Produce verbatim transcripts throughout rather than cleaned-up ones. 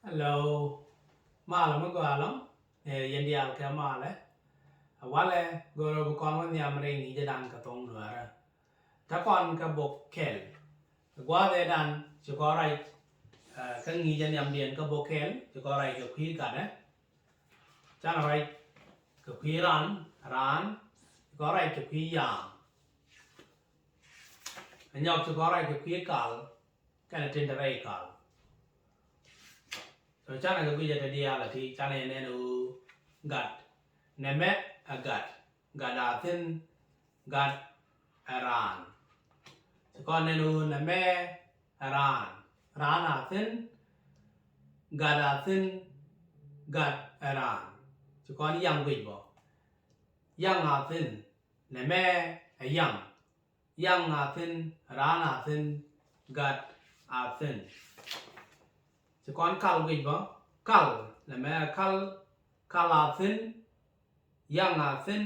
Hello. Malɛ mi gɔaa ɛlɔ̱ŋ. Ni yɛn diaal kɛ malɛ. Ɛ walɛ, go̱o̱rä bi kɔn wä nhiam rɛy ŋi̱i̱cädan kɛ thoŋ Nuäärä. Te kɔn kɛ bok kɛl. Gua̱a̱th ëëdan ci kɔn ruac, eh, kä ŋi̱i̱cä nhiamdiɛn kä bok kɛl, ci kɔn ruac kɛ kui̱ gatdä. Canɛ ruac kɛ kui̱ ran, raan, ci kɔn ruac kɛ kui̱ yaŋ. Ɛ nyɔk ci kɔn ruac kɛ kui̱ kal, kɛnɛ tin te rɛy kal. So canɛ kɛ gui̱cä te diaal a ti, canɛ yɛ nɛn ɣöö gat. Nɛmɛ ɛ gat. Gat a thi̱n, gat ɛ raan. Ci kɔn nɛn ɣöö nɛmɛ ɛ raan. Raan a thi̱n, gat a thi̱n, gat ɛ raan. Ci kɔn yaŋ guic bɔ. Yaŋ a thi̱n, nɛmɛ ɛ yaŋ. Yaŋ a thi̱n, raan a thi̱n, gat a thi̱n. Ci kɔn kal guic bä, kal, nɛmɛ ɛ kal, kal a thi̱n, yaŋ a thi̱n,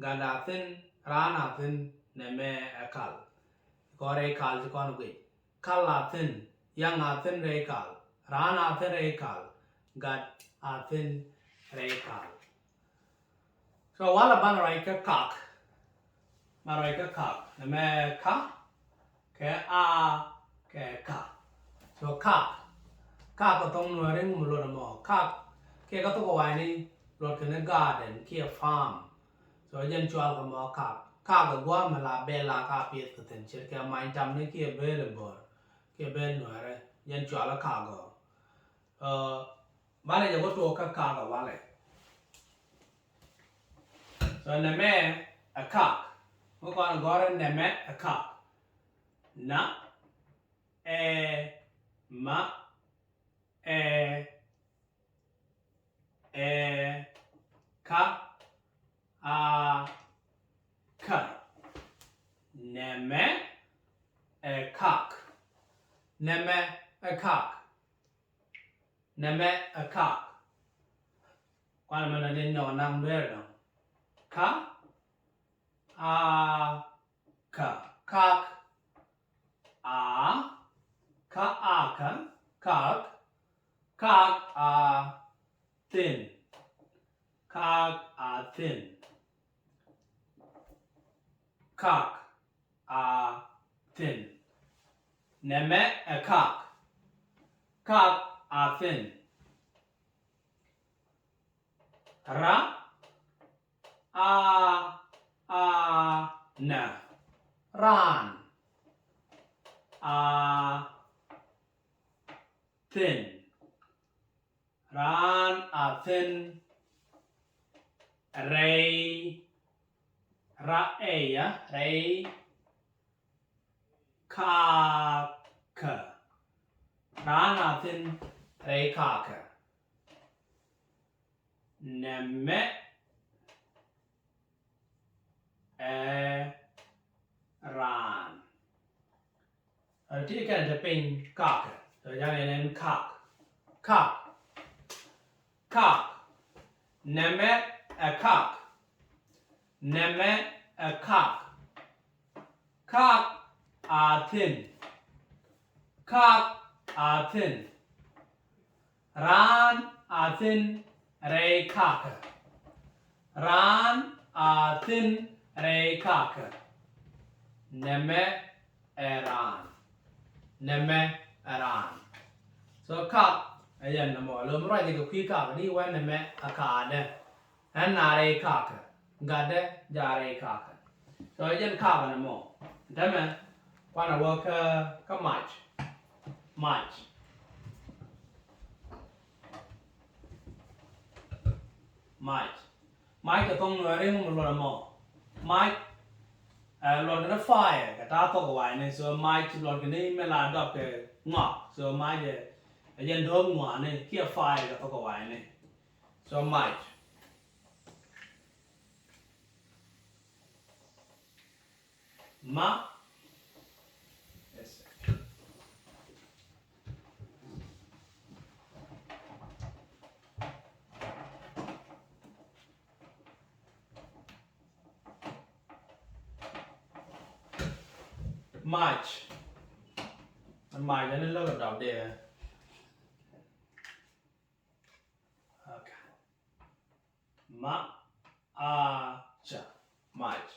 gat a thi̱n, raan a thi̱n, nɛmɛ ɛ kal. Ci kɔn rɛy kal ci kɔn guic. Kal a thi̱n, yaŋ a thi̱n rɛy kal, raan a thi̱n rɛy kal, gat a thi̱n rɛy kal. So walɛ banɛ ruac kä kak. Banɛ ruac kä kak. Nɛmɛ ka, kɛ a, kɛ ka. So kak. Kak kɛ thoŋ Nuääri ŋu mi luɔt ɛmɔ. Kak kiɛ kä thok ɛ wayni luɔt kɛn ni garden kiɛ farm. So jɛn cual kɛ mɔ kak. Kak ɛ gua̱a̱th mi la bɛl la ka piɛth kɛ thi̱n ce̱tkɛ many tamni kiɛ bel ɛ bo̱r kiɛ bel Nuääri. Jɛn cual ɛ kak gɔɔ. Ɛ, banɛ jɛ wä tuɔɔk kä kak ɛ walɛ. So nɛmɛ ɛ kak. Mi kɔn gɔ̱rɛ nɛmɛ ɛ kak. Na, ɛ, ma, ɛ, ɛ, ka, a, ka. Nɛmɛ ɛ kak. Nɛmɛ ɛ kak. Nɛmɛ ɛ kak. Kuan mɛn a ni nɔ naŋ duer dɔŋ. Ka, a, ka. Kak. A, ka, a, ka. Kak. Kak a thi̱n. Kak a thi̱n. Kak a thi̱n. Nɛmɛ ɛ kak. Kak a thi̱n. Ra, a, a, na. Raan a thi̱n. Raan a thi̱n rɛy, ra, ɛ, ya, rɛy kakä. Raan a thi̱n rɛy kakä. Nɛmɛ ɛ raan. Ɛ ti kɛn te piny kakɛ. Tɔ ja̱ŋ ɛn ɛn kak. Kak. Kak. Nɛmɛ ɛ kak. Nɛmɛ ɛ kak. Kak a thi̱n. Kak a thi̱n. Raan a thi̱n rɛy kakä. Raan a thi̱n rɛy kakä. Nɛmɛ ɛ raan. Nɛmɛ ɛ raan. So kak ɛ yɛn nɛmɔ. Lo mi ruac jɛ kɛ kui̱ kak di wɛn nɛmɛ ɛ kaadɛ. Ɛn na rɛy kakä. Gatdɛ jaarɛ i kakä. So jɛn kakä ni mɔ. Dämɛ kuanɛ wä kä, kä mac. Mac. Mac. Mac kɛ thoŋ Nuääri ŋu mi luɔt ɛmɔ. Mac, eh, luɔt kɛ ni fire kɛ ta̱a̱ thok wayni. So mac luɔt kɛ ni mi la dɔp kɛ ŋɔak. So mac ɛ, ɛ jɛn do̱o̱k ŋuani kiɛ fire kɛ thok wayni. So mac. Ma. Yes, sir. Mac. Mac ɛn in lo̱k a dɔp diɛ. Ma, a, ca. Mac.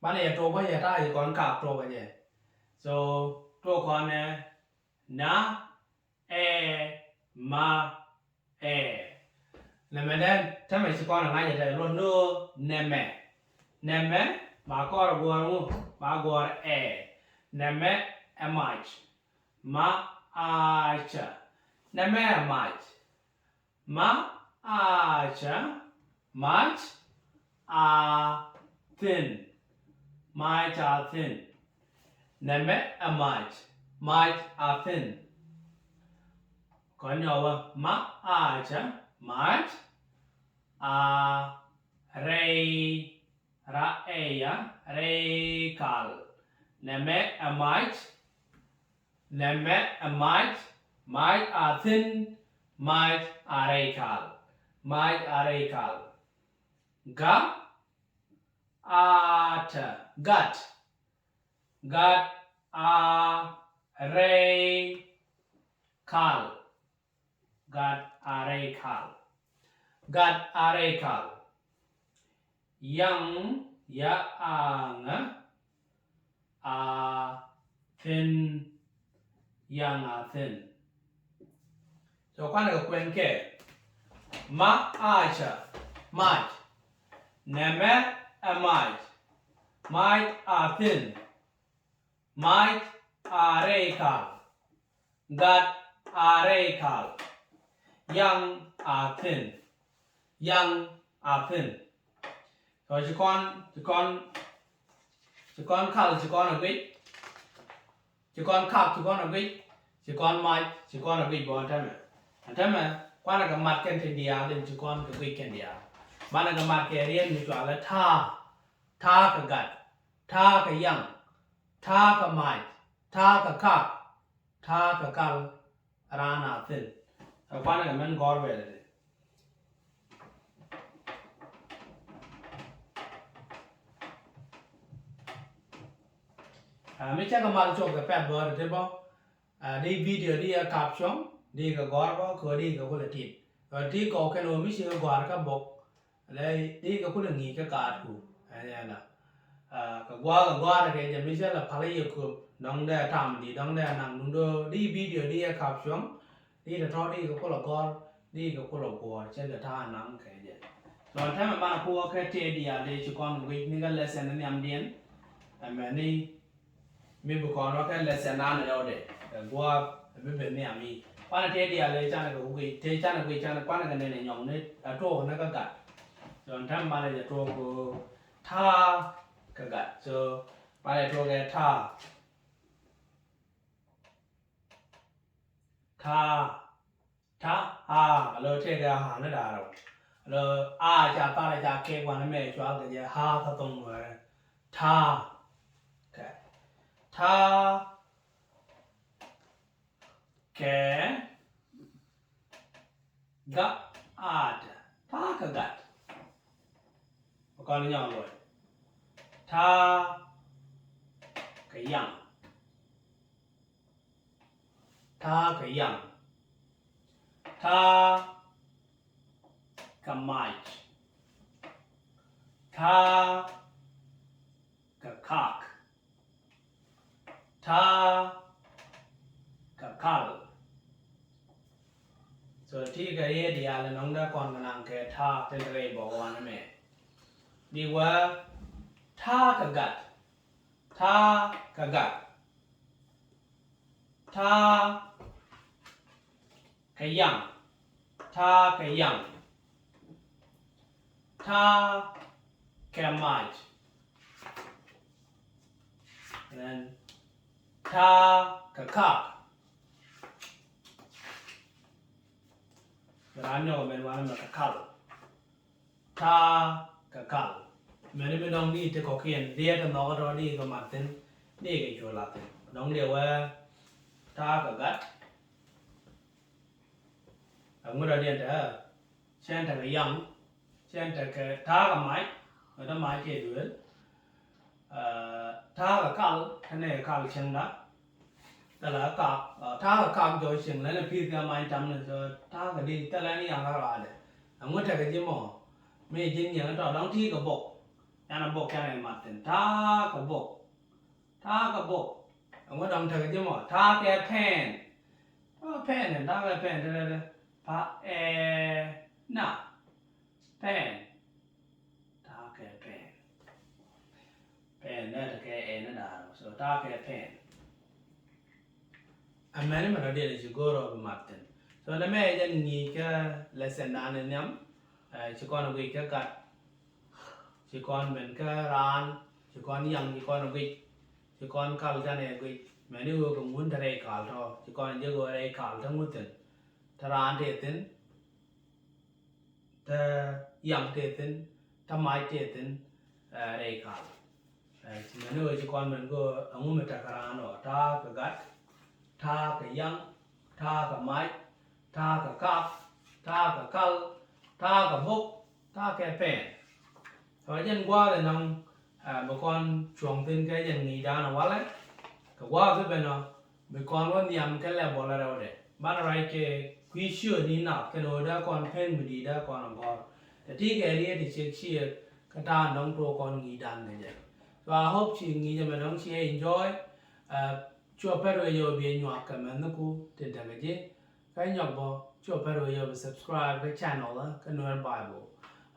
Banɛ yɛ tuɔk bä yɛ ta̱a̱ yɛ kɔn kap tuɔk bä jɛ. So tuɔk kɔn ɛ na, ɛ, ma, ɛ. Nɛmɛ dɛn tämɛ ci kɔn ɛ ŋa̱c ɛ tɛth luɔt ni ɣöö nɛmɛ. Nɛmɛ ba kɔr guɔ̱ɔ̱r ŋu, ba guɔ̱ɔ̱r ɛ. Nɛmɛ ɛ mac. Ma, a, ca. Nɛmɛ ɛ mac. Ma, a, ca. Mac a thi̱n. Mac a thi̱n. Nɛmɛ ɛ mac. Mac a thi̱n. Kɔn nyɔk wä. Ma, a, ca. Mac a rɛy. Ra, ɛ, ya, rɛy kal. Nɛmɛ ɛ mac. Nɛmɛ ɛ mac. Mac a thi̱n. Mac a rɛy kal. Mac a rɛy kal. Ga, a, tɛ. Gat. Gat a rɛy kal. Gat a rɛy kal. Gat a rɛy kal. Yaŋ, ya a ŋä, a thi̱n. Yaŋ a thi̱n. So kuanɛ kɛ kuɛn kɛ. Ma, a, ca. Mac. Nɛmɛ ɛ mac. Mac a thi̱n. Mac a rɛy kal. Gat a rɛy kal. Yaŋ a thi̱n. Yaŋ a thi̱n. So ci kɔn, ci kɔn, ci kɔn kal, ci kɔn a guic. Ci kɔn kak, ci kɔn a guic. Ci kɔn mac, ci kɔn a guic bä ɛn tämɛ. Ɛn tämɛ kuanɛ kɛ mat kɛn tin diaal tin ci kɔn kɛ guic kɛn diaal. Banɛ kɛ mat kɛ riet mi cɔalɛ ta̱a̱. Ta̱a̱ kɛ gat. Ta̱a̱ kɛ yaŋ. Ta̱a̱ kɛ mac. Ta̱a̱ kɛ kak. Ta̱a̱ kɛ kal. Raan a thi̱n. Ɛ kuanɛ kɛ mɛn gɔ̱r bɛl ti. Ɛ mi cakɛ mal cok kɛ pɛt bä ti bä. Ɛ di video di ɛ kap cuɔ̱ŋ di kɛ gɔ̱r bä kɛ di kɛ kulɛ tit. Ɛ ti kɔk kɛn ɣöö mi ci kɛ gɔ̱a̱r kä bok. Lɛ di kɛ kulɛ ŋi̱i̱c kä kaatku. Ɛn ɛn ɛ kɛ gua̱a̱k kɛ gua̱a̱r kɛ jɛ mi cä lɛ pal i̱ yɛ köp dɔ̱ŋ dee tam di dɔ̱ŋ dee naŋ duŋ do̱ di video di yɛ kap cuɔ̱ŋ. Di tɔ̱tɔ̱ di kɛ kulɛ gɔ̱r di kɛ kulɛ guɔ̱ɔ̱r cä kɛ ta̱a̱ naŋ kɛ jɛ. Tɔ̱ ɛn täämɛ banɛ kuɔ kɛ tëë diaal di ci kɔn guic ni kɛ lesson ni nhiamdiɛn. Ɛmɛni mi bi kɔn wä kɛ lesson an rɛwdɛ kɛ gua̱a̱k ɛ bi ben nhiam i̱ kuanɛ tëë diaal di canɛ kɛ guic tëë canɛ guic canɛ kuanɛ kɛ nɛn ɛ nyɔŋni ɛ tuɔɔk ni kä gat. Tɔ̱ ɛn täämɛ banɛ jɛ tuɔɔk kɛ ta̱a̱ kɛ gat. So banɛ tuɔɔk kɛ ta̱a̱. Ta̱a̱. Ta̱a̱. A. Alo tëëkɛ a ni da̱a̱r ɔ. Alo a ca thar a ca kek wanɛ mɛ cual kɛ jɛ a kä thoŋ nuɛɛrɛ. Ta̱a̱. Kɛ. Ta̱a̱. Kɛ. Gat. Ta̱a̱ kɛ gat. Kɔn nyɔk luɔc. Ta̱a̱ kɛ yaŋ. Ta̱a̱ kɛ yaŋ. Ta̱a̱ kɛ mac. Ta̱a̱ kɛ kak. Ta̱a̱ kɛ kal. So ti kɛ riet diaal nɔŋ dee kɔn kɛ naŋ kɛ ta̱a̱ tin rɛy bɔk wanɛ mɛ. Di wä ta̱a̱ kɛ gat. Ta̱a̱ kɛ gat. Ta̱a̱ kɛ yaŋ. Ta̱a̱ kɛ yaŋ. Ta̱a̱ kɛ mac. And then ta̱a̱ kɛ kak. Raan nyɔk mɛn wanɛ mɛ kɛ kal. Ta̱a̱ kɛ kal. Mɛni mi dɔ̱ŋ ni ti kɔ̱kiɛn diɛt kɛ nhɔk tɔ̱ ni kɛ mat thi̱n ni kɛ cu lath thi̱n dɔ̱ŋ diɛ wee ta̱a̱ kɛ gat. Aŋut adiɛn te cɛn tekɛ yaŋ cɛn tekɛ ta̱a̱ kɛ mac. Kɛ te mac kiɛ duëël. Ta̱a̱ kɛ kal te nɛ kal cieŋda. Thilɛ kak ta̱a̱ kɛ kak jɔc cieŋ lɛn ɛ pi̱i̱th kɛ mac tamni so ta̱a̱ kɛ di thilɛ ni yaŋ kɛ raadɛ. Ɛŋu tekɛ ji̱ mɔ? Mi ji̱n nyiɛŋ tɔ dɔ̱ŋ ti kɛ bok. Yan a bok yan ɛ mat thi̱n. Ta̱a̱ kɛ bok. Ta̱a̱ kɛ bok. Ɛŋu dɔ̱ŋ tekɛ ji̱ mɔ? Ta̱a̱ kɛ pɛn. Ta̱a̱ pɛn, ta̱a̱ kɛ pɛn, tɛ, tɛ, tɛ. Pa, ɛ, na. Pɛn. Ta̱a̱ kɛ pɛn. Pɛn, nɛ tekɛ ɛ ni da̱a̱r. So, ta̱a̱ kɛ pɛn. Amäni mɛ rɔ diɛn ci go̱o̱r ɔ bi mat thi̱n. So nɛ mɛ jɛn ŋi̱i̱c kä lesson dan in nhiam. Ɛ, ci kɔn guic kä gat. Ci kɔn ben kä raan. Ci kɔn yaŋ, ci kɔn guic. Ci kɔn kal canɛ guic. Mäni ɣöö kɛ ŋun te rɛy kal tɔ. Ci kɔn jɛ ɣöö rɛy kal te ŋu thi̱n. Te raan te thi̱n. Te yaŋ te thi̱n, te mac te thi̱n, ɛ, rɛy kal. Ɛ, ci mɛn ni ɣöö ci kɔn ben go̱o̱r ɛŋu mi tekɛ raan ɔ, ta̱a̱ kɛ gat, ta̱a̱ kɛ yaŋ, ta̱a̱ kɛ mac, ta̱a̱ kɛ kap, ta̱a̱ kɛ kal, ta̱a̱ kɛ bok, ta̱a̱ kɛ pɛn. Tɔ jɛn gua̱a̱th ɛnɔŋ, ɛ, bi kɔn cuɔ̱ŋ thi̱n kɛ jɛn ŋi̱i̱cdan ɛ walɛ. Kɛ gua̱a̱th i̱ ben ɔ, bi kɔn wä nhiam kɛ lɛ bɔl rɛwdɛ. Banɛ ruac kɛ kui̱ ciötni nath kɛn ɣöö dee kɔn pen mi di̱i̱t dee kɔn a gɔ̱r. Tɛ ti kɛ riet ti ciek ciek kä ta̱a̱ nɔŋ tuɔɔk kɔn ŋi̱i̱cdan kɛ jɛ. So I hope ci ŋi̱i̱c ɛmɛ nɔŋ ci ɛ enjoy. Ɛ, cuɔ pɛr wee yɛ wä bi ɛ nyuak kɛ mɛn ni ku tin tekɛ ji̱. Kä nyɔk bä, cuɔ pɛr wee yɛ wä bi subscribe kä channel ɛ kä Nuer Bible.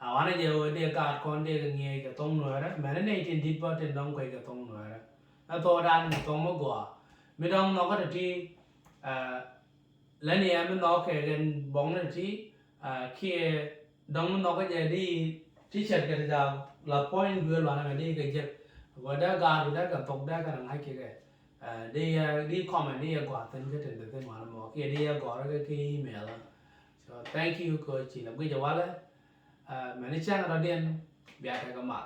A wanɛ jɛ wä dee gaat kɔn dee kɛ ŋi̱eec kɛ thoŋ Nuɛrɛ. Mɛn ni nɛy tin di̱t bä tin nɔŋ kuec kɛ thoŋ Nuɛrɛ. Ɛ thokdan kɛ thoŋ mi gɔaa. Mi dɔ̱ŋ nhɔkä ti ti, ɛ, lätni ɛ mi nhɔk kɛ kɛn buɔ̱kni ti ti, ɛ, kiɛ dɔ̱ŋ mi nhɔkä jɛ di ti cɛt kɛ ti ca la puɔ̱ny duëël wanɛ mɛ di kɛ jek. Wä dee gaat wä dee kɛ thok dee kɛ ŋa̱c kɛ kɛ. Ɛ, di yɛ, di comment di yɛ gɔaa thi̱n kä tin te thi̱n wanɛ mɔ kiɛ di yɛ gɔ̱r kɛ kɛ email. So thank you kɛ ci la guic ɛ walɛ. Ɛ, mɛn ni cäŋ rɔ̱diɛn bia tekɛ mal.